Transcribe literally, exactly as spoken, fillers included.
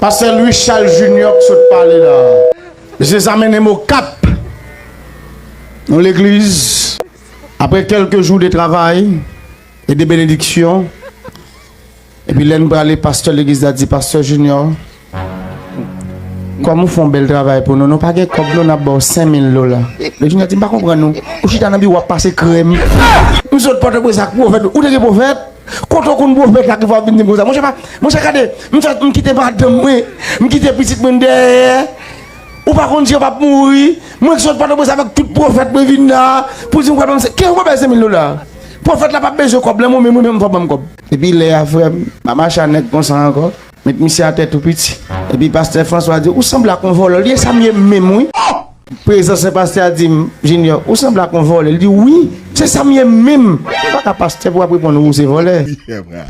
Pastè Louis Charles Junior ki sot pale la. Mesye sa mennen m Okap, yon legliz. Apre kèlke jou de travay e de benediksyon, epi lè n prale, pastè legliz la di, "Pastè Junior, kòm ou fè yon bèl travay pou nou, nou pa gen kòb non, n ap ba w senk mil dola." Lè Junior di, "M pa konprann ou. Ou chita nan biwo w ap pase krèm." M sot Pòtoprens ak pwofèt. Ou te gen pwofèt? Kote w konn pwofèt la ki fè w ap vin di m konsa? Monchè, pa, monchè, gade, m fè, m kite madanm mwen, m kite pitit mwen dèyè. Ou pa konn Jewova ap mouri? Mwen ki sot Pòtoprens avèk tout pwofèt mwen vin la, pou di m pral ban m se, ke ou pral bay senk mil dola? Pwofèt la p ap bezwen kòb, lè mwen menm, mwen menm fò ban m kòb. Epi lè a, frè m, m ap mache a nèg konsa ankò. Met misye atè tou piti. Epi pastè François di, "Ou sanble ak yon vòlè." Li, "E sa m ye menm, wi." Prezans pastè a di m, "Junior, ou sanble ak yon vòlè." Li di, "Wi, se sa m ye menm." Pa ka pastè pou ap reponn ou se vòlè. Yeah, bra.